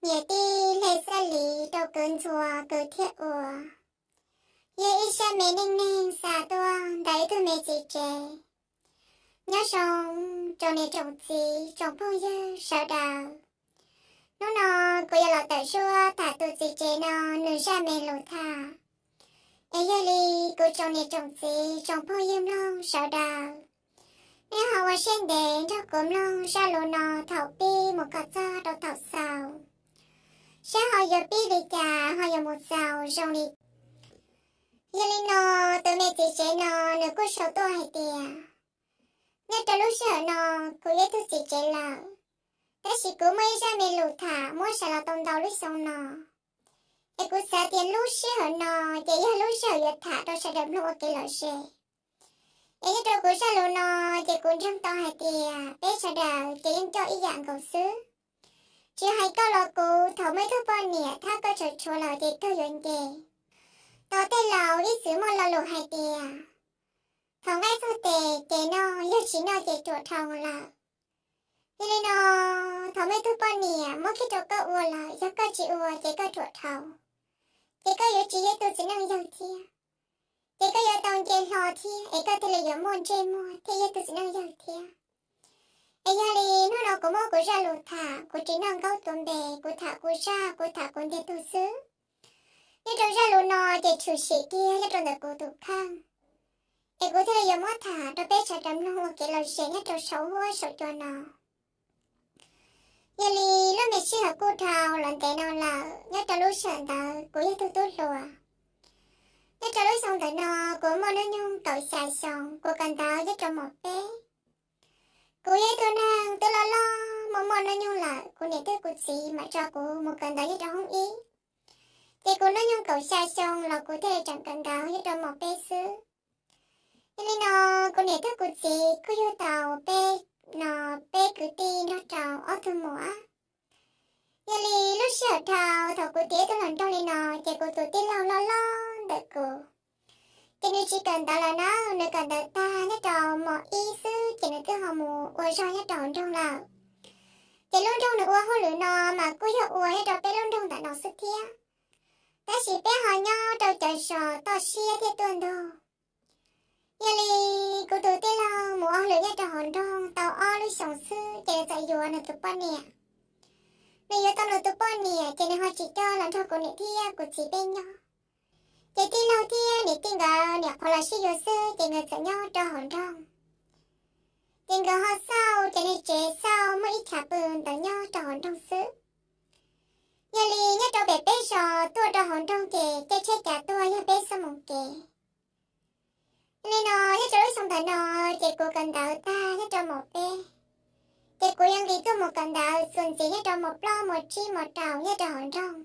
Niam tij hle xab lis rau kwv ntxhua kwv thiaj ua. Yog ib zaj me neej neeg xa tuaj ntawm ib tug me txiv tsev. Nyob zoo tsoom niam tsoom txiv tsoom phooj ywg sawv daws. Hnub no kuv yuav los tawm suab tham tus txiv tsev no nws zaj me lus tham. Es yog li kuv tsoom niam tsoom txiv tsoom phooj ywg mloog sawv daws, nej ho ua siab ntev nrog kuv mloog zaj lus no thaum pib mus kom txog rau thaum xaus, saib ho yuav pib li cas ho yuav mus txaus zoo li. Yog li no, tus me txiv tsev no nws kuj sau tuaj hais tias, nyob rau lub sij hawm no kuv yog ib tug txiv tsev lawm, tab sis kuv muaj ib zaj me lus tham muab xav los tau ntau lub xyoo no. Es kuv xav tias lub sij hawm no ces yog lub sij hawm yuav tham rau sawv daws mloog ua kev lom zem. Es nyob rau kuv zaj lus no ces kuv ntseeg tau hais tias peb sawv daws ces yeej coj ib yam nkaus xwb. Tsis hais koj los kuv, thaum muaj ib tug poj niam thab koj tshawv tshuav lawm ces kawg yuav nce. Tos tej laus ib txwm muaj lo lus hais tias, thaum nqaij txog tes ces noj, yog tsis noj ces ruam dhau lawm. Yog li no, thaum muaj ib tug poj niam muab kiag rau koj ua lawm, yog koj tsis ua ces koj ruam dhau, ces koj yuav tsis yog tus txiv neej yawg thiab. Ces koj yuav tau nce hlo thiab es koj thiaj li yuav muaj ntsej muag thiab yog tus txiv neej yawg thiab. Es yog li hnub no kuv muab kuv zaj lus tham, kuv tsis noj nkaub tua npe, kuv tham kuv zaj, kuv tham kuv ntiag tug xwb. Nyob rau zaj lus no ces tshwm sim kiag nyob rau ntawm kuv tus kheej, es kuv thiaj li yuav muab tham rau peb sawv daws mloog ua kev lom zem nyob rau saum huab saum cua no. Yog li lub me sij hawm kuj dhau los ntev no lawm, nyob rau lub sij hawm ntawd kuv yog tug tub hluas. Nyob rau lub xyoo ntawm no kuv muaj hnub nyoog kaum xya xyoo, kuv kawm ntawv nyob rau mos peb. Kuv yog ib tug neeg twb loj loj muaj muaj hnub nyoog lawm, kuv niam thiab kuv txiv mam tso kuv mus kawm ntawv nyob rau hoob ib. Ces kuv hnub nyoog kaum xya xyoo los kuv thiaj li tseem kawm ntawv nyob rau mos peb xwb. Yog li no, kuv niam thiab kuv txiv kuj yug tau peb, no, peb kwv tij nrog rau ob tug muam. Yog li lub sij hawm dhau thaum kuv tiav ib tug hluas nraug li no, ces kuv tus tij laug loj loj ntawm kuv, ces nws tsis kawm ntawv lawm na, nws kawm ntawv tag nyob rau mos ib xwb ces nws twb ho mus ua zog nyob rau hauv nroog lawm. Ces lub nroog nws ua hauj lwm no mas kuj yog ua nyob rau peb lub nroog ntawm no xwb thiab, tab sis peb ho nyob rau cov zos toj siab thiab tuaj ntug. Yog li kuv tus tij laug mus ua hauj lwm nyob rau hauv nroog tau ob lub xyoos xwb ces nws txawm yuav nws tus poj niam. Nws yuav tau nws tus poj niam ces nws ho tsis coj los nrog kuv niam thiab kuv txiv peb nyob. Ces tij laug thiab niam tij nkawd nyuam qhuav los sib yuav xwb ces nkawd txawm nyob rau hauv nroog. Ces nkawd ho xauj ces nws tsev xauj muaj ib chav pw ntawd nyob rau hauv nroog xwb. Yog li nyob rau pem peb zos tuaj rau hauv nroog ces caij tsheb cav tuaj yog peb xuab moos kev. Yog li no, nyob rau lub xyoo ntawm no ces kuv kawm ntawv tag nyob rau mos peb, ces kuv yuav nqis tuaj mus kawm ntawv txuas ntxiv nyob rau mos plaub mos tsib mos rau nyob rau hauv nroog.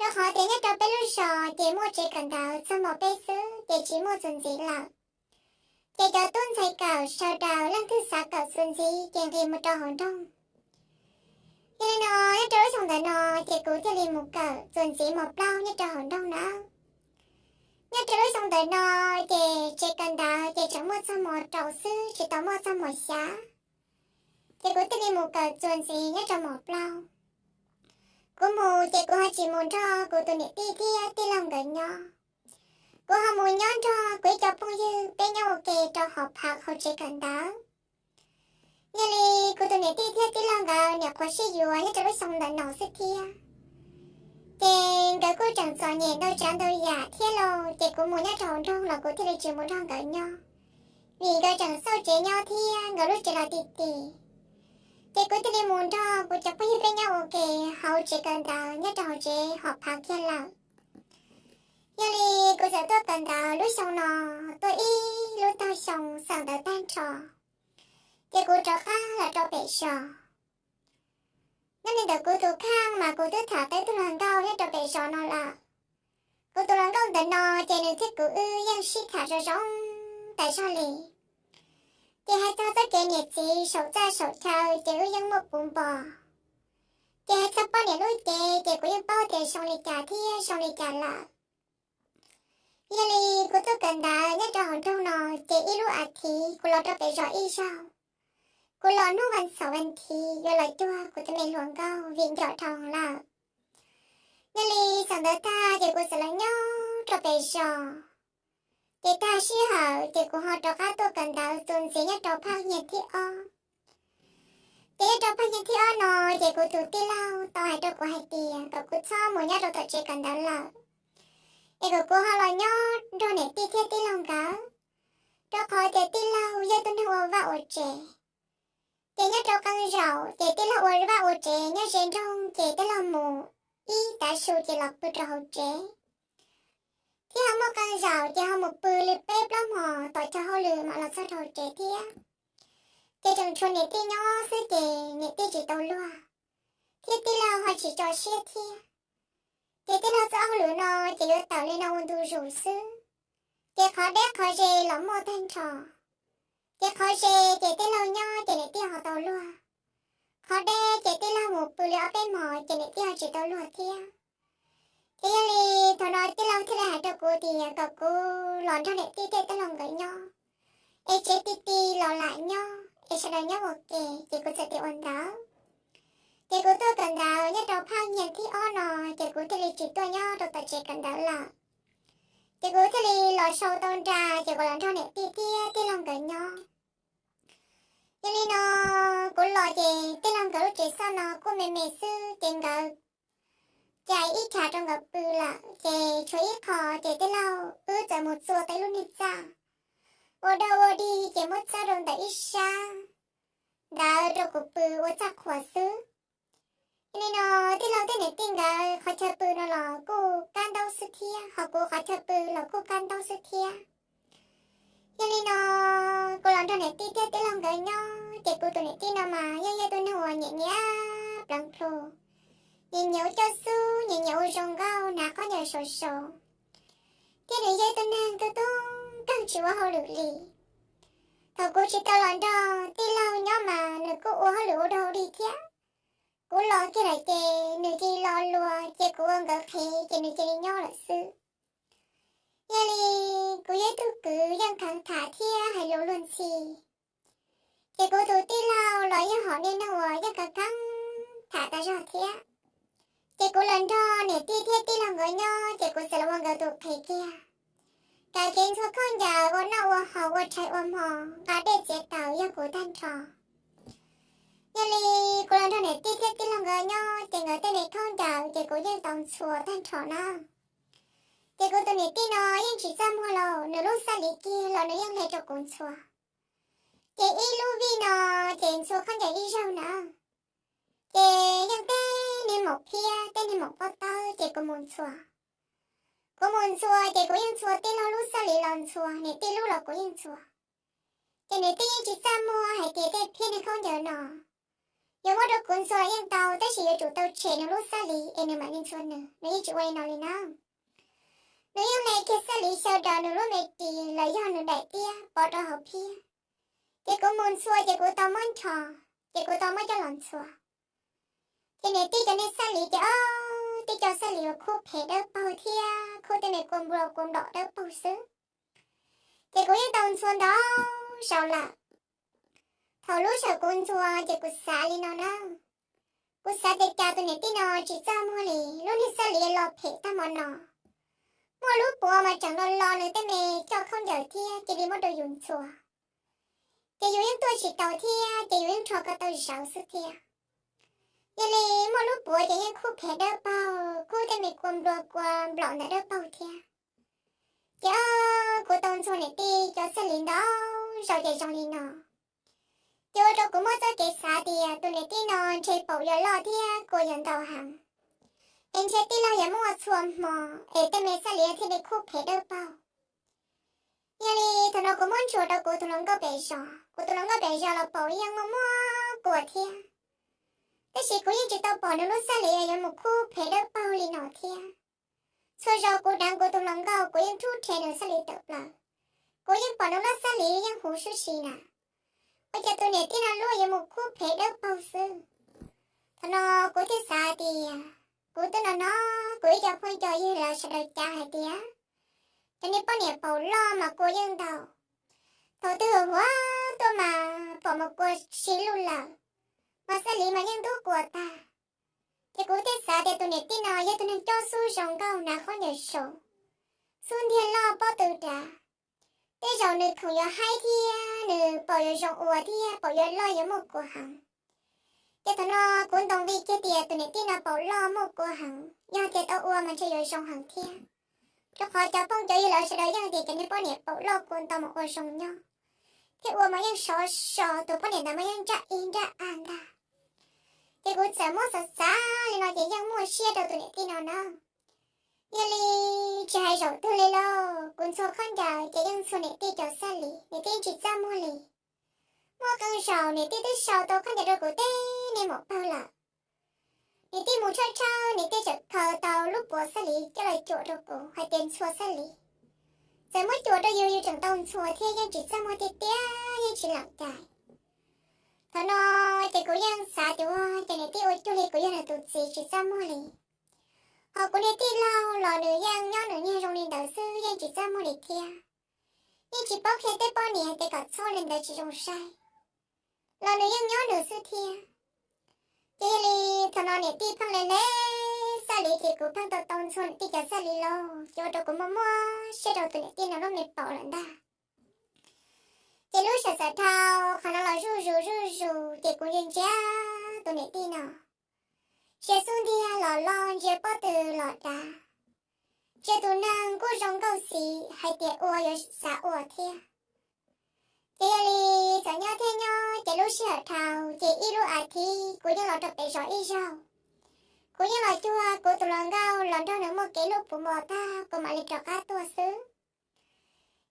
Rau qhov tias nyob rau peb lub zos ces muaj tsev kawm ntawv txog mos peb xwb ces tsis muaj txuas ntxiv lawm. Ces cov tub ntxhais kawm sawv daws leej twg xav kawm txuas ntxiv ces nqis mus rau hauv nroog. Yog li no, nyob rau lub xyoo ntawm no ces kuv thiaj li mus kawm txuas ntxiv mos plaub nyob rau hauv nroog nawb. Nyob rau lub xyoo ntawm no ces tsev kawm ntawv ces tseem muaj txog mos rau xwb tsis tau muaj txog mos xya. Ces kuv thiaj li mus kawm txuas ntxiv nyob rau mos plaub. Kuv mus ces kuv ho tsis mus nrog kuv tus niam tij thiab tij laug nkawd nyob. Kuv ho mus nyob nrog kuv ib co phooj ywg peb nyob ua ke rau hauv phav hauv tsev kawm ntawv. Yog li kuv tus niam tij thiab tij laug nkawd nyuam qhuav sib yuav nyob rau lub xyoo ntawm no xwb thiab. Ces nkawd kuj tseem txom nyem ntau tsav ntau yam thiab lauj, ces kuv mus nyob rau hauv nroog los kuv thiaj li tsis mus nrog nkawd nyob, vim nkawd tseem xauj tsev nyob thiab nkawd lub tsev los ti ti. Ces kuv thiaj li mus nrog kuv cov phooj ywg peb nyob ua ke hauv tsev kawm ntawv nyob rau hauv tsev hauv phav kiag lawm. Yog li kuv txawm tuaj kawm ntawv lub xyoo no, tuaj ib lub tog xyoo xaus ntawv tag nrho, ces kuv rov qab los rau pem zos. Nyob li ntawm kuv tus kheej mas kuv twb tham tau ib tug hluas nkauj nyob rau pem zos no lawm. Kuv tus hluas nkauj ntawm no ces nws thiab kuv wb yeej sib tham zoo zoo tas zog li. Ces hais txog txoj kev niam txiv saum txaj saum chaw ces wb yeej muaj puv npo. Ces hais txog poj niam lub cev ces kuv yeej paub tias zoo li cas thiab zoo li cas lawm. Yog li kuv tuaj kawm ntawv nyob rau hauv nroog no, ces ib lub as thiv kuv los rau pem zos ib zaug, Kuv los hnub vas xaum vas thiv yuav los cuag kuv tus me hluas nkauj vim nco dhau lawm. Yog li xaus ntawd tag ces kuv txawm los nyob rau pem zos. Ces tag sij hawm ces kuv ho rov qab tuaj kawm ntawv txuas ntxiv nyob rau phaj nyiaj thib ob. Ces nyob rau phaj nyiaj thib ob no ces kuv tus tij laug tau hais rau kuv hais tias kom kuv txhob mus nyob rau tom tsev kawm ntawv lawm, es kom kuv ho los nyob nrog niam tij thiab tij laug nkawd, rau qhov tias tij laug yog ib tug neeg ua vaj ua tsev. Ces nyob rau qee zaum ces tij laug ua vaj ua tsev nyob ze nroog ces tij laug mus ib tav su ces los pw rau hauv tsev, thiab ho muaj qee zaum ces ho mus pw li peb plaub hmos tom chaw hauj lwm mam los txog rau hauv tsev thiab. Ces tseem tshuav niam tij nyob xwb ces niam tij tsis tau luag, thiab tij laug ho tsis tso siab thiab. Ces tij laug txoj hauj lwm no ces yuav tawm li no ua ntu zus xwb. Ces qhov deb qhov ze los muaj tag nrho. Ces qhov ze ces tij laug nyob ces niam tij ho tau luag. Qhov deb ces tij laug mus pw li ob peb hmos ces niam tij ho tsis tau luag thiab. Ces yog li thaum no tij laug thiaj li hais rau kuv tias kom kuv los nrog niam tij thiab tij laug nkawd nyob, es tsev ti ti los lam nyob es sawv daws nyob ua ke, ces kuv txawm tias ua ntawd. Ces kuv tuaj kawm ntawv nyob rau phaj nyiaj thib ob no, ces kuv thiaj li tsis tuaj nyob rau tom tsev kawm ntawv lawm. Ces kuv thiaj li los sau tau nra ces kuv los nrog niam tij thiab tij laug nkawd nyob. Yog li no kuv los ces tij laug nkawd lub tsev xoj no kuj me me xwb ces nkawd cais ib chav rau nkawd pw lawm ces tshuav ib qho ces tij laug wb txawm mus txua tau ib lub niag txaj ua dog ua dig ces muab txawb rau ntawm ib sab ntawd rau kuv pw ua txaj qhuas xwb. Yog li no tij laug thiab niam tij nkawd qhov chaw pw no los kuj kab ntaub xwb thiab, ho kuv qhov chaw pw los kuj kab ntaub xwb thiab. Yog li no kuv los nrog niam tij thiab tij laug nkawd nyob ces kuv tus niam tij no mas yeej yog tus neeg uas nyiam nyiam pleev plhu, nyiam nyiam ua coj xub, nyiam nyiam ua zoo nkauj, hnav khaub ncaws sau sau, thiab nws yog tus neeg tus tub kawg tsis ua hauj lwm li. Thaum kuv tsis tau los nrog tij laug nyob mas nws kuj ua hauj lwm ua dog ua dig thiab. Kuv los kiag lawm ces nws cia li lo lus ces kuv ua nkawd qhev ces nws cia li nyob lawm xwb. Yog li kuv yog ib tug kwv yeej kheev tham thiab hais lus luag ntxhi, ces kuv tus tij laug los yog hom niaj neeg uas yeej kheev kheev tham tas zog thiab. Ces kuv los nrog niam tij thiab tij laug nkawd nyob ces kuv txawm los ua nkawd tus qhev kiag. Kav kev ntxhua khaub ncaws, ua noj ua haus, ua rhais ua hmo, nqa dej txiav taws yog kuv tag nrho. Yog li kuv los nrog niam tij thiab tij laug nkawd nyob ces nkawd tej me khaub ncaws ces kuv yeej tau ntxhua tag nrho na. Ces kuv tus niam tij no yeej tsis txaj muag los nws lub xab liv kiag los nws yeej hle rau kuv ntxhua. Ces ib lub vij no ces ntxhua khaub ncaws ib zaug na. Ces yeej tej niag maum phiab, tej niag maum pob tawb ces kuv mus ntxhua. Kuv mus ntxhua ces kuv yeej ntxhua tij laug lub xab liv los ntxhua, niam tij lub los kuv yeej ntxhua. Ces niam tij yeej tsis txaj muag hais tias tej phiab niag khaub ncaws no yuav muab rau kuv ntxhua los yeej tau, tab sis yuav tsum tau tshem nws lub xab liv es nws mam li ntxhua nws, nws yeej tsis ua li no li na. Nws yeej hle kiag xab liv xyaw daws nws lub me ris los yog nws daim tiab pov rau hauv phiab. Ces kuv mus ntxhua ces kuv tau muab nchos, ces kuv tau muab coj los ntxhua. Ces niam tij cov niag xab liv ces ob tib co xab liv uas khub phem dawb paug thiab khub tej me kua nplua kua nplom dawb paug xwb. Ces kuv yeej tau ntxhua ntau zaus lawm. Thaum lub sij hawm kuv ntxhua ces kuv xav li no na, kuv xav tias cas tus niam tij no tsis txaj muag li, lub niag xab liv los phem tag hmo no. Muaj lub puav mas tseem lo lo nws tej me coj khaub ncaws thiab cia li muab rau yus ntxhua. Ces yus yeej tuaj tsis taus thiab ces yus yeej rho ko taw zawv xwb thiab. Yog li muaj lub puav ces yeej khub phem dawb paug, khub tej me kua nplua kua nplom ntawd dawb paug thiab. Ces kuv tau ntxhua niam tij cov xab liv ntau zaus ces zoo li no. Ces ua rau kuv muaj txoj kev xav tias tus niam tij no ntshe paum yuav loj thiab kua yuav ntau heev, es ntshe tij laug yuav muab ua txhua hmo es tej me xab liv thiaj li khub phem dawb paug. Yog li thaum no kuv muab ntsuas rau kuv tus hluas nkauj pem zos, kuv tus hluas nkauj pem zos los paum yeej muaj muaj kua thiab, tab sis kuv yeej tsis tau pom nws lub xab liv yuav mus khub phem dawb paug li no thiab. Txhua zaus kuv deev kuv tus hluas nkauj kuv yeej rhuab rhe nws xab liv tawm plaws. Kuv yeej pom nws lub xab liv yeej huv sub si na, ua cas tus niam tij no lub yuav mus khub phem dawb paug xwb. Thaum no kuv thiaj xav tias kuv twb no no, kuv ib co phooj ywg los sawv daws cav hais tias cov niag poj niam paum loj mas kua yeej ntau. Thaum twg huv huv mas pom mas kua si lug lawm, mas Xab Lis mas yeej ntub kua tag. Ces kuv thiaj xav tias tus niam tij no yog tus neeg coj xub zoo nkauj hnav khaub ncaws saum, xub ntiag loj pob tw dav. Tej zaum nws khoom yuav haib thiab nws paum yuav zoo ua thiab paum yuav loj yuav muaj kua heev. Ces thaum no kuv ntaus nqi kiag tias tus niam tij no paum loj muaj kua heev, yog tias tau ua mas ntshe yuav zoo heev thiab. Rau qhov cov phooj cov ywg lawv sawv daws yeej tias cov niag poj niam paum loj kua ntau mas ua zoo nyob, thiab ua mas yeej sov so, tus poj niam ntawd mas yeej nraj ib nraj av ntag. Ces kuv txawm muab xav xav li no ces yeej muaj siab rau tus niam tij no na. Yog li tsis hais zaum twg li lauj, kuv ntxhua khaub ncaws ces yeej ntxhua niam tij cov Xab Lis, niam tij tsis txaj muag li. Muaj qee zaum niam tij twb sau tau khaub ncaws rau kuv teb niag maum pawg lawm. Niam tij mus tshawb tshawb, niam tij tseem khaws tau lub puav Xab Lis coj los cuam rau kuv hais tias ntxhua Xab Lis. Txawm muab cuam rau yus, yus tseem tau ntxhua thiab yeej tsis txaj muag tiag tiag, yeej tsis lees cai. Thaum no ces kuv yeej xav tias ua cas niam tij ua cuag li kuv yog nws tus txiv tsis txaj muag li. Ho kuv niag tij laug los nws yeej nyob nws niag zoo li ntawd xwb, yeej tsis txaj muag li thiab. Yeej tsis paub qhia tej poj niam hais tias kom txhob li ntawd tsis zoo saib, los nws yeej nyob nws xwb thiab. Ces yog li thaum no niam tij pheej le le Xab Lis ces kuv pheej tau tau ntxhua niam tij cov Xab Lis lauj, ces ua rau kuv muaj muaj siab rau tus niam tij no lub me paum lawm ntag. Ces lub sij hawm txawm dhau qhov no los zuj zus zuj zus ces kuv ntsia ntsia tus niam tij no, ntsia xub ntiag los loj, ntsia pob tw los dav, ntsia tus neeg kuj zoo nkauj xis hais tias ua yuav xav ua thiab. Ces yog li txawm nyob thiab nyob ces lub sij hawm dhau ces ib lub as thiv kuv yeej los rau pem zos ib zaug. Kuv yeej los cuag kuv tus hluas nkauj los nrog nws muaj kev hlub puv npo tag kuv mam li rov qab tuaj xwb.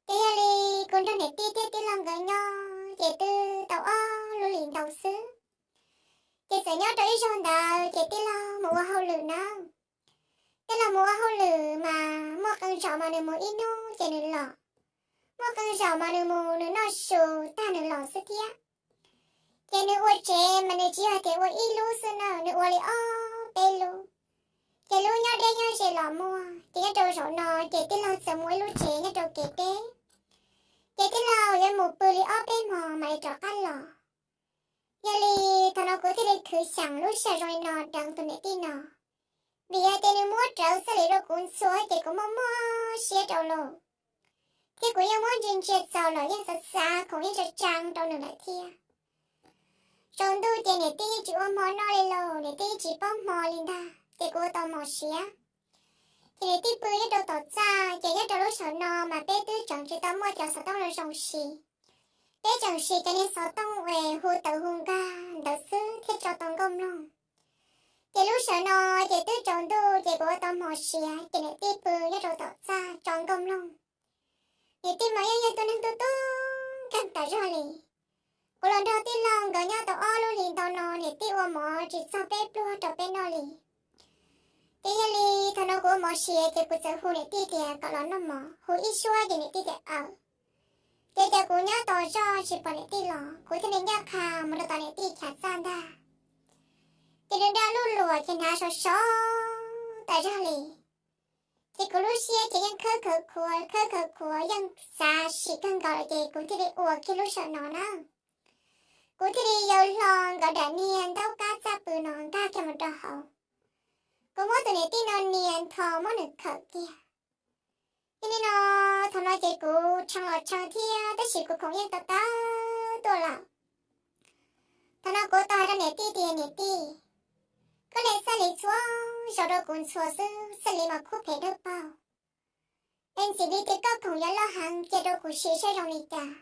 Ces yog li kuv nrog niam tij thiab tij laug nkawd nyob ces twb tau ob lub hlis ntau xwb. Ces txawm nyob rau ib zaug ntawd ces tij laug mus ua hauj lwm na. Tij laug mus ua hauj lwm mas muaj qee zaum mas nws mus ib hnub ces nws los, muaj qee zaum mas nws mus nws noj su tag nws los xwb thiab. Ces nws ua tsev mas nws tsis yog tias ua ib lub xwb na, nws ua li ob peb lub. Ces lub nyob deb nyob ze los muaj, ces nyob rau zaum no ces tij laug txawm mus ib lub tsev nyob rau kev deb. Ces tij laug yuav mus pw li ob peb hmo mam li rov qab los. Yog li thaum no kuv thiaj li khwv xyeem lub sij hawm zoo li no deev tus niam tij no, vim hais tias nws muab rawv Xab Lis rau kuv ntxhua ces kuv muaj muaj siab rau lauj. Thiab kuv yeej muab ntsia ntsia txaus lawm, yeej xav xav khoom yeej tsa tsaa rau nws lawm thiab. Tsaus ntuj ces niam tij yeej tsis ua hmo noj li lauj, niam tij yeej tsis paub hmo li ntag, ces kuv ua tau mos siav. Ces niam tij pw nyob rau tom txaj, ces nyob rau lub sij hawm no mas peb twb tseem tsis tau muaj cov xov tooj zoo zoo siv. Peb tseem siv cov niag xov tooj uas hu tawv hu nkag ntawd xwb thiaj tso tau nkauj mloog. Ces lub sij hawm no ces twb tsaus ntuj ces kuv ua tau mos siav, ces niam tij pw nyob rau tom txaj tso nkauj mloog. Niam tij mas yeej yog tus neeg tu tu nkeeg tas zog li. Kuv los nrog tij laug nkawd nyob tau ob lub hlis ntau no niam tij ua mov tsis txog peb pluag rau peb noj li. Ces yog li thaum no kuv ua mov siav ces kuv txawm hu niam tij tias kom los noj mov, hu ib suab ces niam tij tias aws. Ces cas kuv nyob tos zoj tsis pom niam tij los, kuv thiaj li ncaj qha mus rau tom niam tij chav txaj ntag. Ces nws da luj luam ces hnav sov sov tas zog li. Ces kuv lub siab ces yeej khawb khawv khuav khawb khawv khuav, yeej xav sim kawg nkaus lawm ces kuv thiaj li ua kiag lub sij hawm no na. Kuv thiaj li yaws hlo nkawd daim niag ntaub kab txaj pw no nkag kiag mus rau hauv. Kuv muab tus niam tij no nias ntho muab nws khawm kiag. Yog li no, thaum no ces kuv tshee los tshee thiab tab sis kuv khoom yeej tau tawv tuaj lawm. Thaum no kuv tau hais rau niam tij tias niam tij, koj niag Xab Lis txhua zaus rau kuv ntxhua xwb, Xab Lis mas khub phem dawb paug. Es ntxim li tias koj khoom yuav loj heev cia rau kuv siv saib zoo li cas.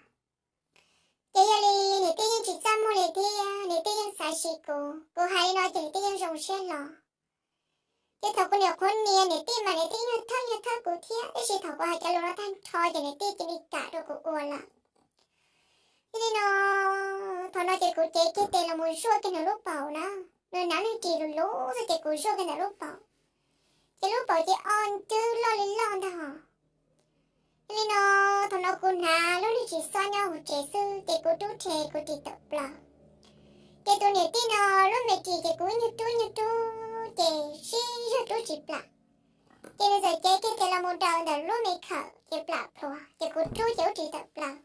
Ces yog li niam tij yeej tsis txaj muag li thiab niam tij yeej xav siv kuv, kuv hais li no ces niam tij yeej zoo siab hlo. Ces thaum kuv nyuam qhuav nias niam tij mas niam tij yeej thawb yeej thawb kuv thiab, tab sis thaum kuv hais cov lus no tag nrho ces niam tij cia li kam rau kuv ua lawm. Yog li no, thaum no ces kuv cev kiag tes los mus zuaj kiag nws lub paum na, nws hnav lub ris lus lus xwb ces kuv zuaj kiag ntawm lub paum, ces lub paum ces o ncwb loj li loj ntag hos. Yog li no, thaum no kuv hnav lub ris xob nyob hauv tsev xwb ces kuv rub rhe kuv ris tawm plaws. Ces tus niam tij no lub me ris ces kuv nyuag rub nyuag rub ces sib zog rub tsis plam. Ces nws txawm cev kiag tes los mus daws ntawm lub me khawm ces plam plhuav ces kuv rub ces lub ris tawm plaws.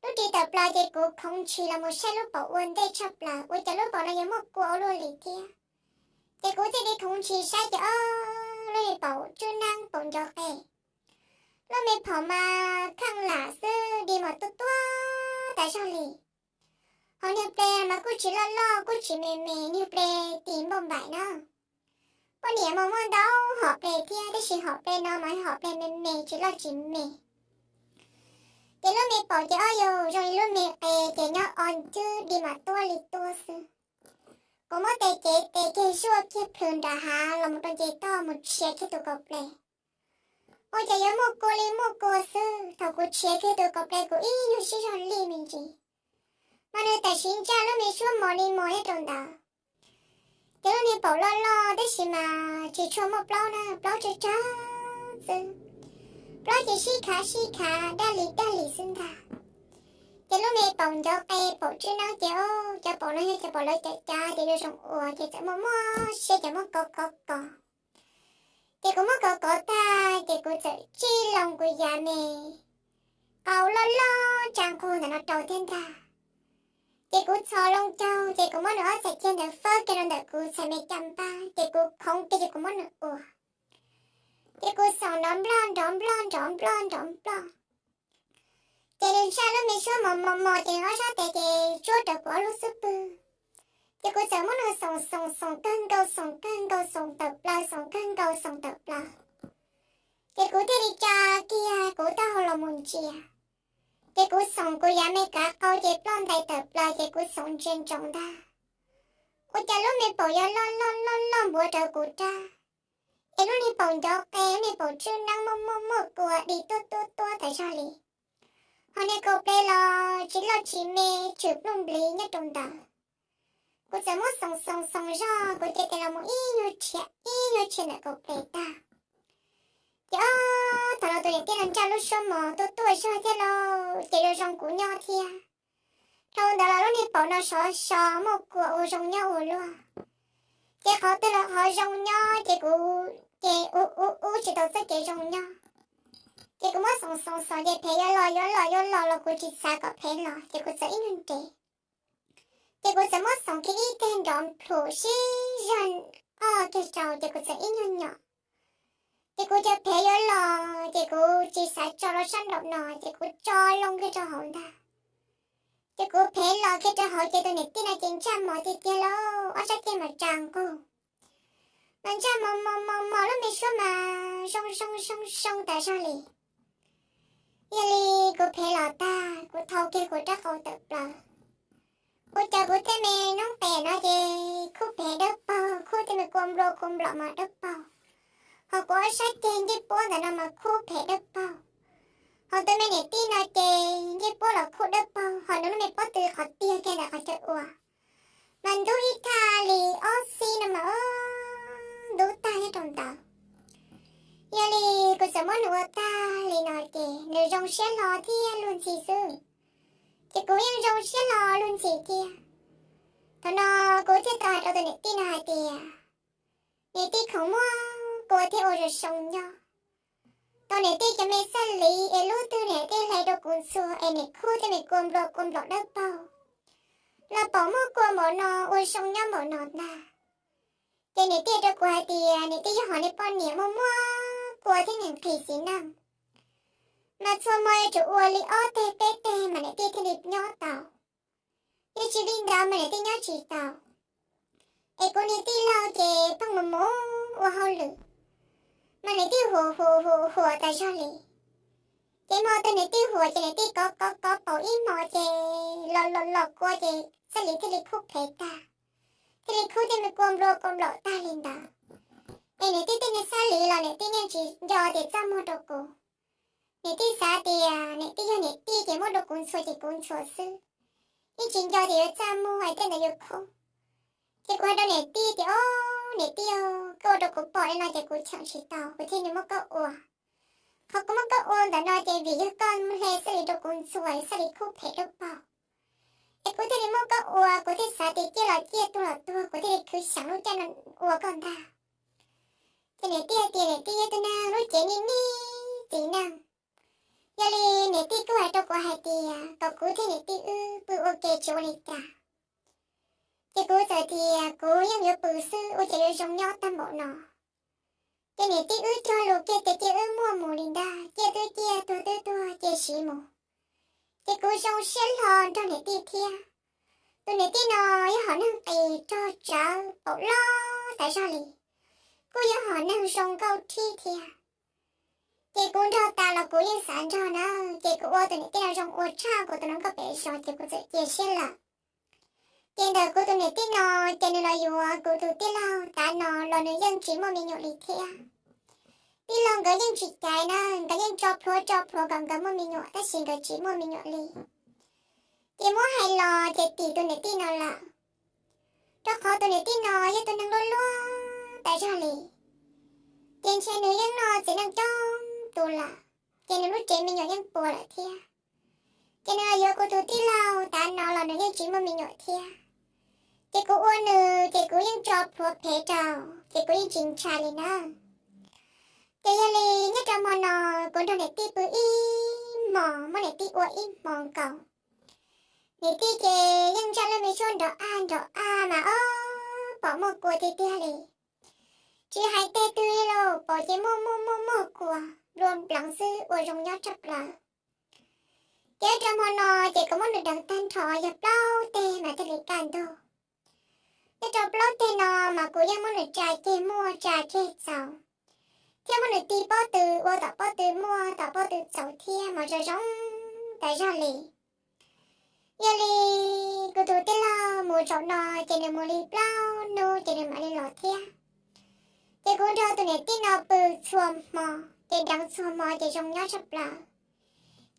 Lub ris tawm plaws ces kuv khoov ntshis los mus saib lub paum ua ntej tshaj plaws, ua cas lub paum no yuav muaj kua ua luaj li thiab. Ces kuv thiaj li khoov ntshis saib ces ob lub me paum tswb neeb paum ncov qe. Lub me paum mas kheej lam xwb, di mas tuab tuab tas zog li. Hos niag ple mas kuj tsis loj loj kuj tsis me me, niag ple tis npauj npaim na. Poj niam mas muaj ntau hom ple thiab, tab sis hom ple no mas hom ple me me tsis loj tsis me. Ces lub me paum ces ob yug zoo li lub me qe, ces nyob o ncwb di mas tuab li tuab xwb. Kuv muab tes cev tes kiag zuaj kiag plhws nram hav los mus rau nce toj mus tshiav kiag tus kaus ple. Ua cas yuav muaj kua li muaj kua xwb, thaum kuv tshiav kiag tus kaus ple kuv ib nyuag sib zog lij me ntsis, mas nws tam sim ntsaj lub me suab mos li mos nyob rau ntawd. Ces lub niag paum loj loj tab sis mas tsis tshua muaj plaub na, plaub tsawg tsawg xwb. Plaub ces sib khav sib khav daj li daj li xwb ntag. Ces lub me paum ncov qe paum tswb neeb ces, o, cov paum no yog cov paum lawv cav cav tias yuav zoo ua ces txawm muaj muab siab ces muab kov kov kov. Ces kuv muab kov kov tag ces kuv txawm tsij loo kuv yav me qau loj loj tsa nqug ntawm no rau thiab ntag. Ces kuv txhos loo caug ces kuv muab nws ob txhais ceg ntawd fawb kiag rau ntawm kuv txhais me caj npab ces kuv khoov kiag ces kuv muab nws ua. Ces kuv xoom nrov nploj nrov nploj nrov nploj nrov nploj. Ces nws ntsaj lub me suab mos mos mos ces nws ob sab tes ces tsuab rawv kuv ob lub xub pwg. Ces kuv txawm muab nws xoom xoom xoom kawg nkaus xoom kawg nkaus xoom tawm plaws xoom kawg nkaus xoom tawm plaws. Ces kuv thiaj li tsa kiag kuv taub hau los mus ntsia. Ces kuv xoom kuv yav me kav qau ces ploj ntais tawm plaws ces kuv xoom ntsia ntsoov ntag. Ua cas lub me paum yuav loj loj loj loj npuav rawv kuv rab. Es lub niag paum ncov qe lub niag paum tswb neeb muaj muaj muaj kua di tuab tuab tuab tas zog li. Hos niag kaus ple los tsis loj tsis me, tshwm pluj npliv nyob rau ntawd. Kuv txawm muab xoom xoom xoom zog kuv cev tes los mus ib nyuag rhiav ib nyuag rhiav ntawm kaus ple tag. Ces ob thaum no tus niam tij no ntsaj lub suab mos tuaj tuaj zog thiab lauj, ces zoo zoo kuv nyob thiab. Dhau ntawd los lub niag paum no sov so muaj kua ua zoo nyob ua luaj. Ces qhov twg los qhov zoo nyob ces kuv ces ub ub ub tsis tau txoj kev zoo nyob. Ces kuv muab xoom xoom xoom ces phem yuav los yuav los yuav los los kuv tsis xav kom phem los ces kuv txawm ib nyuag nres. Ces kuv txawm muab xoom kiag ib teg nrov plhum sib zog qoj kiag rau ces kuv txawm ib nyuag nyom. Ces kuv cov phem yuav los ces kuv tsis xav tso rau sab nraum no ces kuv tso loo kiag rau hauv ntag. Ces kuv phem los kiag rau hauv ces tus niam tij no ces ntsaj mos tiag tiag lauj, ob sab ceg mas tsa nqug. Mas ntsaj mos mos mos mos lub me suab mas zoo zoo zoo zoo tas zog li. Yog li kuv phem los tag kuv thau kiag kuv rab qau tawm plaws. Ua cas kuv tej me noob qes no ces khub phem dawb paug, khub tej me kua nplua kua nplom mas dawb paug. Hos kuv ob sab ceg ncej puab ntawm no mas khub phem dawb paug. Hos tus me niam tij no ces ncej puab los khub dawb paug, hos nws lub me pob tw qhov tiag kiag ntawm qhov chaw ua mas ntub ib thaj li ob xib no mas ntub tag nyob rau ntawd. Yog li kuv txawm muab nws ua tag li no ces nws zoo siab hlo thiab luag ntxhi xwb. Ces kuv yeej zoo siab hlo luag ntxhi thiab. Thaum no kuv thiaj tau hais rau tus niam tij no hais tias, niam tij, khoom muaj kua thiab ua zoo zoo nyob. Tau niam tij cov me xab liv es lub twg niam tij hle rau kuv ntxhua es niam khub tej me kua nplua kua nplom dawb paug los pom muaj kua npaum no ua zoo nyob npaum no ntag. Ces niam tij rau kuv hais tias niam tij yog hom niag poj niam muaj muaj kua thiab niag nqhis txiv neej, mas txhua hmo yuav tsum ua li ob teg peb teg mas niam tij thiaj li nyob tau. Yog tsis li ntawd mas niam tij nyob tsis tau. Es kuv niag tij laug ces pheej mus mus ua hauj lwm, mas niam tij huam huam huam huam tas zog li. Ces hmo twg niam tij huam ces niam tij kov kov kov paum ib hmos ces los los los kua ces xab liv thiaj li khub phem tag, thiaj li khub tej me kua nplua kua nplaum tag li ntawd. Es niam tij tej niag xab liv los niam tij yeej tsis nco tias txaj muag rau kuv. Niam tij xav tias niam tij yog niam tij ces muab rau kuv ntxhua ces kuv ntxhua xwb, yeej tsis nco tias yuav txaj muag es tej ntawd yuav khub. Ces kuv hais rau niam tij tias, o, niam tij, koj ua rau kuv pom li no ces kuv cheem tsis tau, kuv thiaj li muab koj ua. Qhov kuv muab koj ua ntawm no ces vim yog koj hle xab liv rau kuv ntxhua, xab liv khub phem dawb paug, es kuv thiaj li muab koj ua, kuv thiaj xav tias ciaj los ciaj, tuag los tuag, kuv thiaj li khwv xyeem lub caij no ua koj ntag. Ces niam tij hais tias niam tij yog tus neeg lub cev nij nij txiv neej, Yog li niam tij kuj hais rau kuv hais tias kom kuv thiab niam tij wb pw ua ke tsis ua li cas. Ces kuv txawm tias kuv yeej yuav pw xwb ua cas yuav zoo nyob tag npaum no. Ces niam tij wb cog lus kiag tias cia wb muaj mus li ntag, ciaj twb ciaj tuag twb tuag cia siv mus. Ces kuv zoo siab hlo nrog niam tij thiab. Tus niam tij no yog hom neeg qis rog tsawv paum loj tas zog li, kuj yog hom neeg zoo nkauj thib thiab. Ces kuv nrog tas los kuv yeej xav nrog na, ces kuv ua tus niam tij no zoo ua tshaj kuv tus hluas nkauj pem zos ces kuv txawm cia siab lawm. Ces ntawm kuv tus niam tij no, ces nws los yuav kuv tus tij laug tav no los nws yeej tsis muaj me nyuam li thiab. Tij laug nkawd yeej tsis caiv na, nkawd yeej tso plhuav tso plhuav kom nkawd muaj me nyuam tab sis nkawd tsis muaj me nyuam li. Ces muab hais los ces tim tus niam tij no lawm, rau qhov tus niam tij no yog tus neeg luaj luaj tas zog li. Ces ntshe nws yeej noj txiv neej coob tus lawm, ces nws lub tsev me nyuam yeej puas lawm thiab. Ces nws yuav kuv tus tij laug tav no los nws yeej tsis muaj me nyuam thiab. Ces kuv ua nws ces kuv yeej tso plhuav phev rau, ces kuv yeej tsis ntshai li na. Ces yog li nyob rau hmo no, kuv nrog niam tij pw ib hmos, muab niam tij ua ib hmos nkaus. Niam tij ces yeej ntsaj lub me suab nrov aj nrov aj mas ob pom muaj kua tiag tiag li. Tsis hais tej twg li los pom ces muaj muaj muaj muaj kua nplua npleev xwb ua zoo nyob tshaj plaws. Ces rau hmo no ces kuv muab nws deev tag nrho yog plaub teg mas thiaj li kaj ntug. Nyob rau plaub teg no mas kuv yeej muab nws tsa ceg muaj tsa ceg txaus, thiab muab nws ti pob tw ua tom pob tw muaj tom pob tw txaus thiab mas zoo zoo tas zog li. Yog li kuv tus tij laug mus zaum no ces nws mus li plaub hnub ces nws mam li los thiab. Ces kuv nrog tus niam tij no pw txhua hmo, ces deev txhua hmo ces zoo nyob tshaj plaws.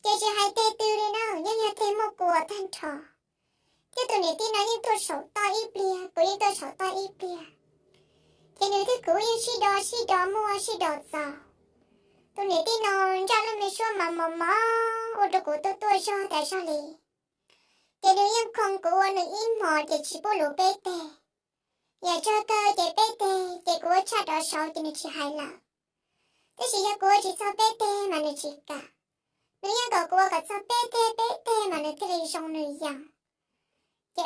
Ces tsis hais tej twg li na, yeej yog tej muaj kua tag nrho. Thiab tus niam tij no yeej tuaj saum toj ib pliag, kuv yeej tuaj saum toj ib pliag. Ces nws thiab kuv yeej sib do sib do muaj sib do txaus. Tus niam tij no ntsaj lub me suab mas mos mos ua rau kuv tuaj tuaj zog tas zog li. Ces nws yeej khoo kuv ua nws ib hmos ces tsis pub luv peb teg. Yam tsawg kawg ces peb teg ces kuv ua tshaj rov saud ces nws tsis hais lawm. Tab sis yog kuv ua tsis txog peb teg mas nws tsis kam. Nws yeej kom kuv ua kom txog peb teg peb teg mas nws thiaj li zoo nws yees. Ces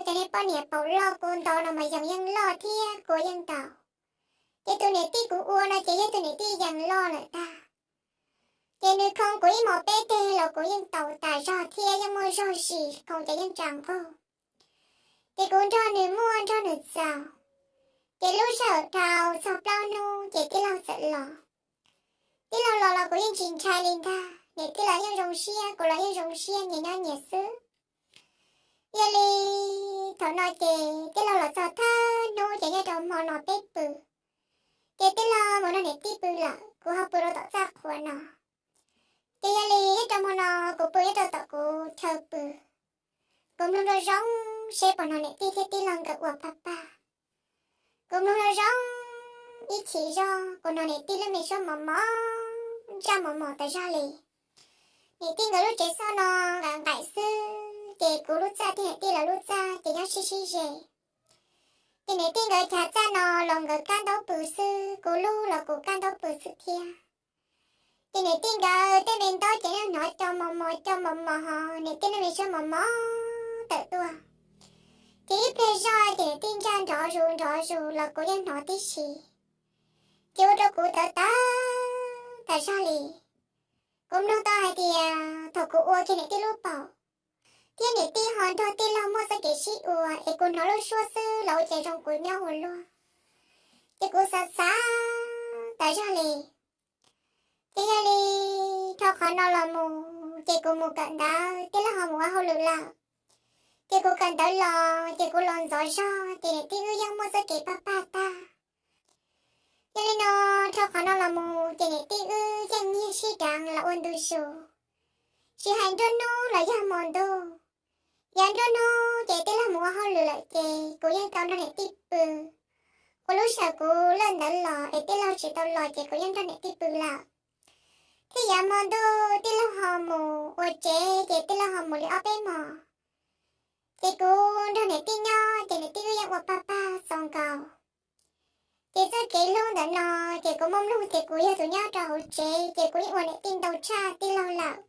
cov niag poj niam paum loj kua ntau no mas yees yeej loj thiab kua yeej ntau. Ces tus niam tij kuv ua no ces yog tus niam tij yees loj lawm tag. Ces nws khoo kuv ib hmos peb teg los kuv yeej tau tas zog thiab yeej muaj zog zis khoo ces yeej tsa nqug. Ces kuv nrog nws muaj nrog nws txaus. Ces lub sij hawm dhau txog plaub hnub ces tij laug txawm los. Tij laug los los kuv yeej tsis ntshai li ntag, niam tij los yeej zoo siab, kuv los yeej zoo siab, nyias nyob nyias xwb. Yog li thaum no ces tij laug los txog thawj hnub ces nyob rau hmo no peb pw. Ces tij laug mus nrog niam tij pw lawm, kuv ho pw rau tom txaj qhua no. Ces yog li nyob rau hmo no kuv pw nyob rau tom kuv chaw pw. Kuv mloog zoo zoo seb puas hnov niam tij thiab tij laug nkawd ua pag pag. Kuv mloog zoo zoo ib chim zog kuv hnov niam tij lub me suab mos mos, ntsaj mos mos tas zog li. Niam tij nkawd lub tsev xoj no nqaim nqaim xwb ces kuv lub txaj thiab niam tij lawv lub txaj ces nyob sib sib ze. Ces niam tij nkawd chav txaj no los nkawd kaj ntaub pw xwb, kuv lub los kuv kaj ntaub pw xwb thiab. Ces niam tij nkawd tej me ntaub ces yeej hnov co mos mos co mos mos ho niam tij lub me suab mos mos tawm tuaj. Ces ib pliag zoj ces niam tij ntsaj nrov zus nrov zus los kuv yeej hnov tib si. Ces ua rau kuv tawv tawv tas zog li. Kuv mloog tau hais tias thaum kuv ua kiag niam tij lub paum, thiab niam tij ho nrog tij laug muaj txoj kev sib ua es kuv hnov lub suab xwb los ua cas zoo kuv nyob ua luaj. Ces kuv xav xav tas zog li. Ces yog li dhau qhov no los mus ces kuv mus kawm ntawv, tij laug ho mus ua hauj lwm lawm. Ces kuv kawm ntawv los ces kuv los ntxov zog ces niam tij wb yeej muaj txoj kev pag pag tag. Yog li no dhau qhov no los mus ces niam tij wb yeej nyiag sib deev los ua ntu zus, tsis hais nruab hnub los yog hmo ntuj. Yog nruab hnub ces tij laug mus ua hauj lwm lawm ces kuv yeej tau nrog niam tij pw. Ua lub sij hawm kuv lawm ntawd los es tij laug tsis tau los ces kuv yeej nrog niam tij pw lawm. Thiab yav hmo ntuj tij laug ho mus ua tsev ces tij laug ho mus li ob peb hmos. Ces kuv nrog niam tij nyob ces niam tij wb yeej ua pag pag txaus nkaus. Ces txoj kev hlub ntawm no, ces kuv muaj mloog tias kuv yog tus nyob rau hauv tsev ces kuv yeej ua niam tij ntau tshaj tij laug lawm.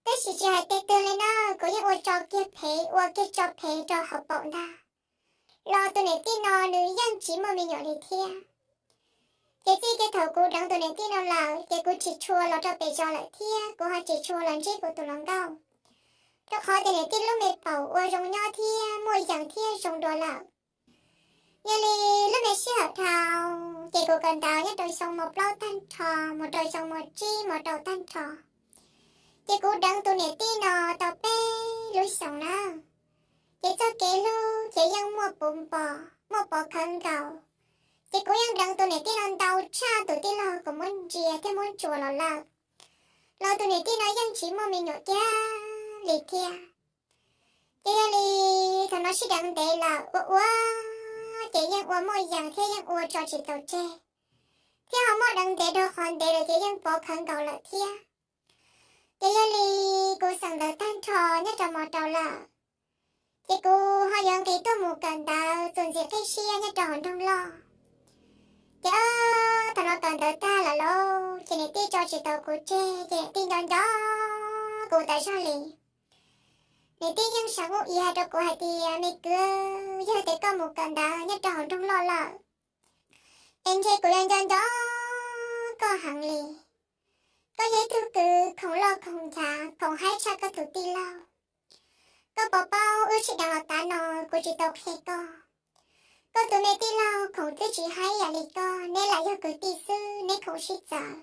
Tab sis tsis hais tej twg li na, kuv yeej ua tso kiag phev ua kiag tso phev rau hauv paum ntag, los tus niam tij no nws yeej tsis muaj me nyuam li thiab. Ces txij kiag thaum kuv deev tus niam tij no lawm ces kuv tsis tshua los rau pem zos lawm thiab kuv ho tsis tshua los ntsib kuv tus hluas nkauj, rau qhov tias niam tij lub me paum ua zoo nyob thiab muaj yees thiab zoo dua lawm. Yog li lub me sij hawm dhau, ces kuv kawm ntawv nyob rau xyoo mos plaub tag nrho mus rau xyoo mos tsib mos rau tag nrho, ces kuv deev tus niam tij no tau peb lub xyoos na. Ces txoj kev hlub ces yeej muaj puv npo, muaj pov khawv nkaus. Ces kuv yeej deev tus niam tij no ntau tshaj tus tij laug kuv muab ntsia thiab muab ntsuas los lawm, los tus niam tij no yeej tsis muaj me nyuam kiag li thiab. Ces yog li thaum no sib deev ntev lawm ua ua, ces yeej ua muaj yees thiab yeej ua tso tsis tau tseg, thiab ho muaj deev ntev rau qhov ntev lawm ces yeej pov khawv nkaus lawm thiab. Ces yog li kuv xeem ntawv tag nrho nyob rau mos rau lawm, ces kuv ho yuav nqis tuaj mus kawm ntawv txuas ntxiv qib siab nyob rau hauv nroog loj. Ces thaum no kawm ntawv tag lawm lauj, ces niam tij tso tsis tau kuv tseg, ces niam tij nco nco kuv tas zog li. Niam tij yeej seev ub ib hais rau kuv hais tias, me kwv, yog tias koj mus kawm ntawv nyob rau hauv nroog loj lawm, es ntshe kuv yuav nco nco koj heev li. Koj yog ib tug kwv khoom loj khoom nchav khoom haib tshaj koj tus tij laug. Koj puas paub wb sib deev los tav no kuv tsis tau qhia koj. Koj tus me tij laug khoom twb tsis haib ib yam li koj, neb lam yog kwv tij xwb neb khoom sib txawv.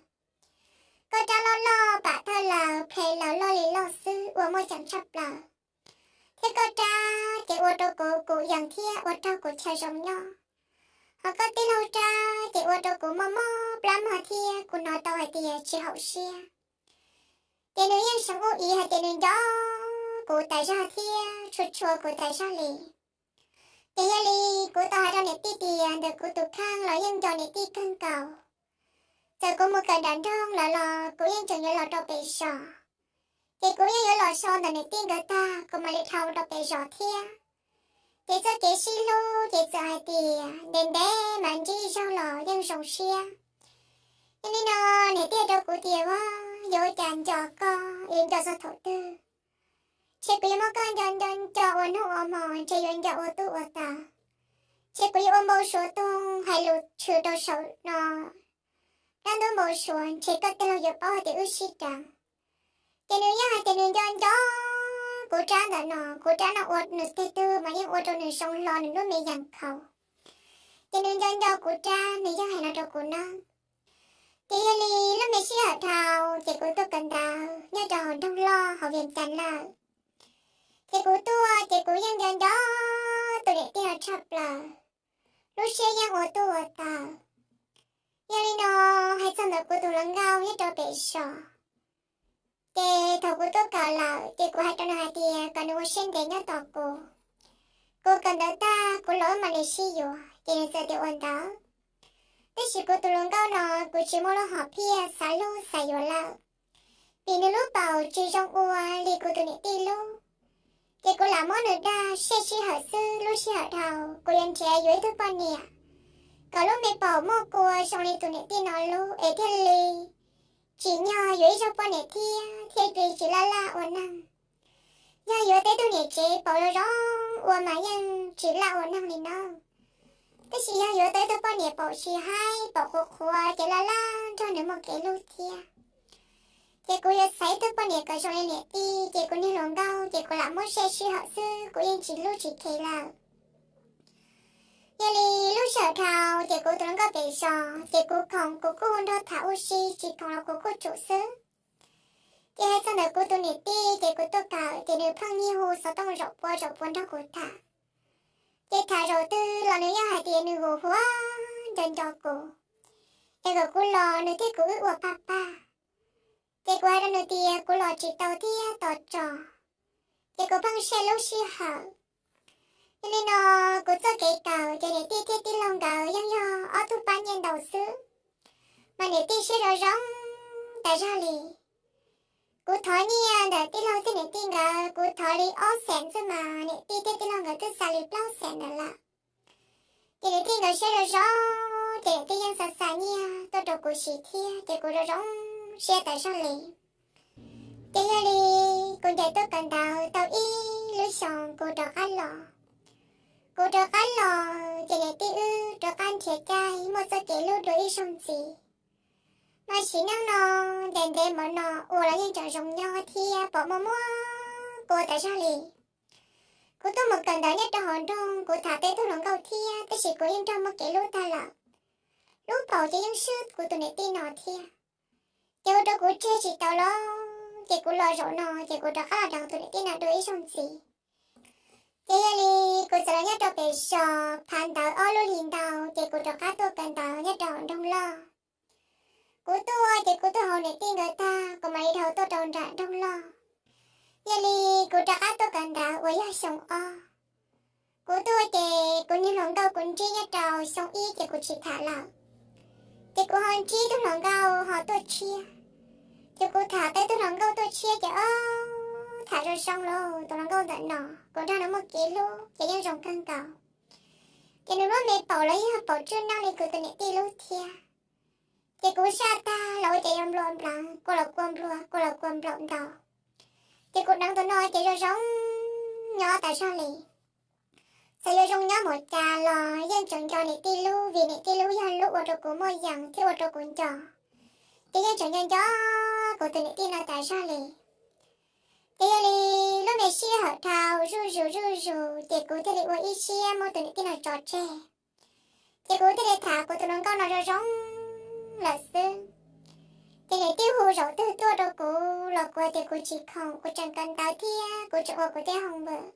Koj rab loj loj pam thawj laws phem laws loj li loj xwb ua muaj ceem tshaj plaws, thiab koj rab ces ua rau kuv kuv yees thiab ua raug kuv chaw zoo nyob. Ho koj tij laug rab ces ua rau kuv mob mob plab mog thiab kuv hnov tau hais tias tsis haum siab. Ces nws yeej seev ub ib hais tias nws nco kuv tas zog thiab tshua tshua kuv tas zog li. Ces yog li kuv tau hais rau niam tij tias ntawm kuv tus kheej los yeej nco niam tij kawg nkaus. Txawm kuv mus kawm nram nroog lawm los kuv yeej tseem yuav los rau pem zos. Ces kuv yeej yuav los so ntawm niam tij nkawd tag kuv mam li dhau rau pem zos thiab. Ces txoj kev sib hlub ces txawm hais tias ntev ntev mas ntsib ib zaug los yeej zoo siab. Yog li no niam tij hais rau kuv tias, yuav ua cas nco koj, yuav nco txog thaum twg? Ntshe kuv yuav muab koj nco nco nco ua hnub ua hmo, ntshe yuav nco ua tub ua taws. Ntshe kuv yuav ua npau suav toog hais lus tshwm rau saum no, dab ntub npau suav, ntshe koj tij laug yuav paub hais tias wb sib deev. Ces nws yeej hais tias nws nco nco kuv rab ntawm no, kuv rab no ua nws teg twg mas yeej ua rau nws zoo hlo nws lub me yees khaus. Ces nws nco nco kuv rab, nws yeej hais no rau kuv nawb. Ces yog li lub me sij hawm dhau ces kuv tuaj kawm ntawv nyob rau hauv nroog loj hauv Vias Cas lawm. Ces kuv tuaj ces kuv yeej nco nco tus niam tij no tshaj plaws, lub siab yeej ua tub ua taws. Yog li no, hais txog ntawm kuv tus hluas nkauj nyob rau pem zos, ces thaum kuv tuaj kawm lawm ces kuv hais rau nws hais tias kom nws ua siab ntev nyob tos kuv. Kuv kawm ntawv tag kuv los wb mam li sib yuav, ces nws txawm tias ua ntawd. Tab sis kuv tus hluas nkauj no kuv tsis muaj lub hom phiaj xav hlub xav yuav lawm, vim nws lub paum tsis zoo ua li kuv tus niam tij lub. Ces kuv lam muab nws dag siab sij hawm xwb, lub sij hawm dhau kuv yuav nrhiav yuav ib tug poj niam kom lub me paum muaj kua zoo li tus niam tij no lub es thiaj li tsim nyog yuav ib zaug poj niam thiab thiaj li tsis laj laj ua neeg. Yog yuav tau ib tug niam tsev paum zoo zoo ua mas yeej tsis laj ua neeg li nawb. Tab sis yog yuav tau ib tug poj niam paum tsis haib paum qhuav qhuav ces laj laj nrog nws muaj kev hlub thiab. Ces kuv yuav xaiv ib tug poj niam kom zoo li niam tij, ces kuv niag hluas nkauj ces kuv lam muab siab sij hawm xwb, kuv yeej tsis hlub tsis kheev lawm. Yog li lub sij hawm dhau ces kuv tus hluas nkauj pem zos ces kuv khoom kuv kuj hu nrog tham ua si, tsis khoom los kuv kuj tsum xwb. Ces hais txog ntawm kuv tus niam tij ces kuv tuaj kawm ces nws pheej niaj hu xov tooj zaum pua zaum pua nrog kuv tham. Ces tham zaum twg los nws yeej hais tias nws hu huav nco nco kuv, es kom kuv los nws thiab kuv wb ua pag pag. Ces kuv hais rau nws tias kuv los tsis tau thiab tos tso. Ces kuv pheej siab lub sij hawm. Yog li no, kuv txoj kev kawm ces niam tij thiab tij laug nkawd yeej yog ob tug pab nyiaj ntau xwb, mas niam tij siab zoo zoo tas zog li. Kuv thov nyiaj ntawm tij laug thiab niam tij nkawd kuv thov li ob xees xwb mas niam tij thiab tij laug nkawd twb xa li plaub xees ntawd lawm. Ces niam tij nkawd siab zoo zoo ces niam tij yeej xa xa nyiaj tuaj rau kuv siv thiab ces kuv zoo zoo siab tas zog li. Ces yog li kuv ncaim tuaj kawm ntawv tau ib lub xyoos kuv rov qab los. Kuv rov qab los ces niam tij wb rov qab nrhiav caij muaj txoj kev hlub dua ib zaug ntxiv. Mas sim neej no ntev ntev npaum no ua los yeej tseem zoo nyob thiab pom muaj muaj kua tas zog li. Kuv tuaj mus kawm ntawv nyob rau hauv nroog, kuv tham peb tug hluas nkauj thiab, tab sis kuv yeej nrog muaj kev hlub tag lawm. Lub paus ces yeej swb kuv tus niam tij no thiab. Ces ua rau kuv tseg tsis tau los, ces kuv los zaum no ces kuv rov qab los deev tus niam tij no dua ib zaug ntxiv. Ces yog li kuv txawm los nyob rau pem zos phav ntawv ob lub hlis ntau, ces kuv rov qab tuaj kawm ntawv nyob rau hauv nroog loj. Kuv tuaj ces kuv tuaj hauv niam tij nkawd tag, kuv mam li dhau tuaj rau nram nroog loj. Yog li kuv rov qab tuaj kawm ntawv uas yog xyoo ob. Kuv tuaj ces kuv niag hluas nkauj kuv ntsib nyob rau xyoo ib ces kuv tsis tham lawm. Ces kuv ho ntsib tug hluas nkauj ho tuaj tshiab. Ces kuv tham peb tug hluas nkauj tuaj tshiab ces ob tham zoo zoo los tus hluas nkauj ntawm no kuv nrog nws muaj kev hlub ces yeej zoo kawg nkaus. Ces nws lub me paum los yog paum tswj neeb li kuv tus niam tij lub thiab. Ces kuv saj tag los ua ces yuav nplua nplev, kua los kua nplua, kua los kua nplaum ntau. Ces kuv deev tus no ces zoo zoo nyob tas zog li. Txawm yuav zoo nyob mus cas los yeej tseem nco niam tij lub, vim niam tij lub yog lub ua rau kuv muaj yees thiab ua rau kuv nco. Ces yeej tseem nco nco kuv tus niam tij no tas zog li. Ces yog li lub me sij hawm dhau zuj zus zuj zus ces kuv thiaj li ua ib siab muab tus niam tij no tso tseg. Ces kuv thiaj li tham kuv tus hluas nkauj no zoo zoo lawm xwb. Ces niam tij hu zaum twg tuaj rau kuv los kuv tias kuv tsis khoom, kuv tseem kawm ntawv thiab kuv tseem ua kuv tej homework.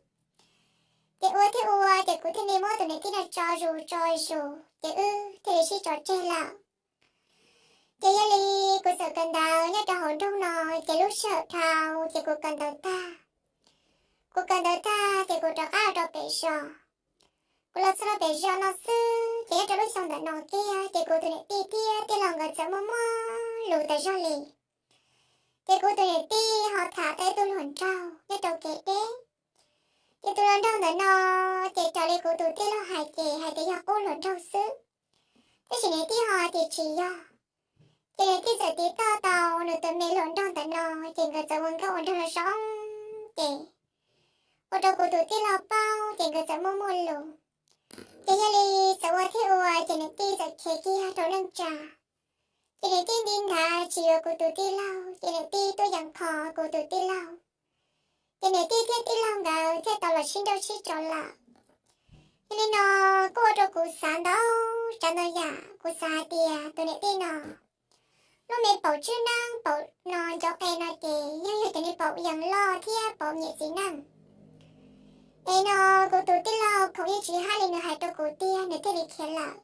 Ces ua thiab ua ces kuv thiaj li muab tus niam tij no tso zus tso zus ces wb thiaj li sib tso tseg lawm. Ces yog li kuv txawm kawm ntawv nyob rau hauv nroog no, ces lub sij hawm dhau ces kuv kawm ntawv tag. Kuv kawm ntawv tag ces kuv rov qab los rau pem zos. Kuv los txog rau pem zos no xwb ces nyob rau lub xyoo ntawm no kiag ces kuv tus niam tij thiab tij laug nkawd txawm muaj muaj lus tas zog li. Ces kuv tus niam tij ho tham tau ib tug hluas nraug nyob rau kev deb. Ces tus hluas nraug ntawm no ces raws li kuv tus tij laug hais ces hais tias yog qub hluas nraug xwb, tab sis niam tij ho hais tias tsis yog. Ces niam tij txawm tiv toj tau nws tus me hluas nraug ntawm no, ces nkawd txawm ua nkauj ua nraug los zoo, ces ua rau kuv tus tij laug paub ces nkawd txawm muaj muaj lus. Ces yog li txawm ua thiab ua ces niam tij txawm khiav kiag rau neej tsa. Ces niam tij nti nthav tsis yuav kuv tus tij laug ces niam tij tuaj yeem kho kuv tus tij laug. Ces niam tij thiab tij laug nkawd thiaj tau los sib nrauj sib tso lawm. Yog li no kuj ua rau kuv xav ntau tsav ntau yam, kuv xav hais tias tus niam tij no lub me paum tswb neeb paum no nco qe no ces yeej yog cov niag paum yees loj thiab paum nyiam txiv neej. Es no kuv tus tij laug khoom yeej tsis hais li nws hais rau kuv tiag nws thiaj li khiav lawm.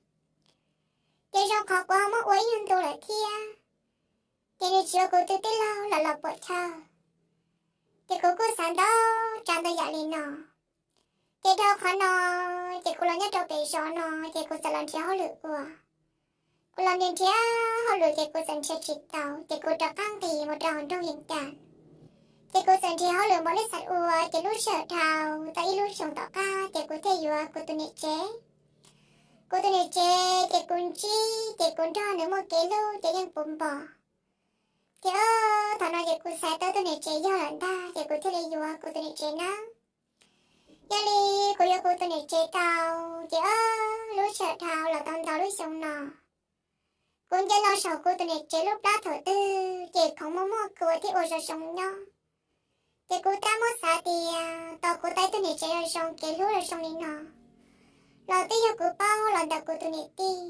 Ces zoo qhov kuv ho muab ua ib nyuag ntu lawm thiab, ces nws tsis yuav kuv tus tij laug los los puam chaw. Ces kuv kuj xav ntau tsav ntau yam li no. Ces dhau qhov no, ces kuv los nyob rau pem zos no ces kuv txawm los nrhiav hauj lwm ua. Kuv los nrhiav nrhiav hauj lwm ces kuv txawm nrhiav tsis tau ces kuv rov qab nqis mus rau hauv nroog yees cas. Ces kuv txawm nrhiav hauj lwm npaum li xav ua ces lub sij hawm dhau tau ib lub xyoos tom qab ces kuv thiaj yuav kuv tus niam tsev. Kuv tus niam tsev ces kuv ntsib ces kuv nrog nws muaj kev hlub ces yeej puv npo. Ces thaum no ces kuv xav tau tus niam tsev yog lawm ntag ces kuv thiaj li yuav kuv tus niam tsev nawb. Yog li kuv yuav kuv tus niam tsev tau, ces lub sij hawm dhau los tau ntau lub xyoo no, kuv nce los saum kuv tus niam tsev lub plab thaum twg ces khoom muaj muaj kua thiab ua zoo zoo nyob. Ces kuv tab muab xav tias tos kuv tau ib tug niam tsev zoo zoo kev hlub zoo zoo li no los twb yog kuv paub los ntawm kuv tus niam tij.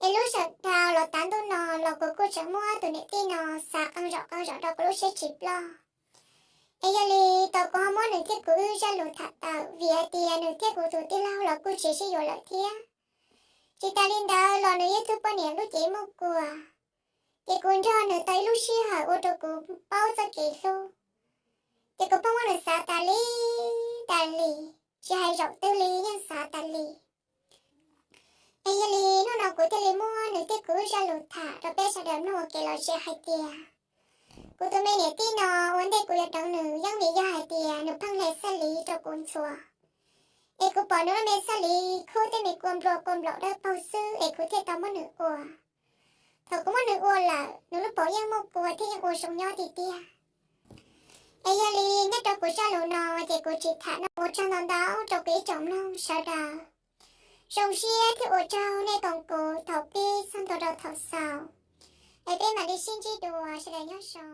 Es lub sij hawm dhau los tav ntuj no los kuv kuj tseem muab tus niam tij no xav qee zaum qee zaum rau kuv lub siab tsis ploj. Es yog li tos kuv ho muab nws thiab kuv wb zaj lus tham tawm vim hais tias nws thiab kuv tus tij laug los kuj tsis sib yuav lawm thiab. Tsis tas li ntawd los nws yog ib tug poj niam lub cev muaj kua, ces kuv nrog nws tau ib lub sij hawm ua rau kuv paub txoj kev hlub. Ces kuv pheej muab nws xav tas li tas li, tsis hais zaum twg li yeej xav tas li. Es yog li hnub no kuv thiaj li muab nws thiab kuv wb zaj lus tham rau peb sawv daws mloog ua kev lom zem hais tias kuv tus me niam tij no ua ntej kuv yuav deev nws yeej vim yog hais tias nws pheej hle xab liv rau kuv ntxhua. Es kuv pom nws lub me xab li khub tej me kua nplua kua nplaum dawb paug xwb es kuv thiaj tau muab nws ua. Thaum kuv muab nws ua lawm, nws lub paum yeej muaj kua thiab yeej ua zoo nyob tiag tiag. Es yog li nyob rau kuv zaj lus no ces kuv tsis tham no, ua tsaug ntau ntau rau kuv ib tsoom mloog sawv daws. Zoo siab thiab ua tsaug nej koom kuv thaum pib txog ntua rau thaum xaus. Es peb mam li sib ntsib dua, sawv daws nyob zoo.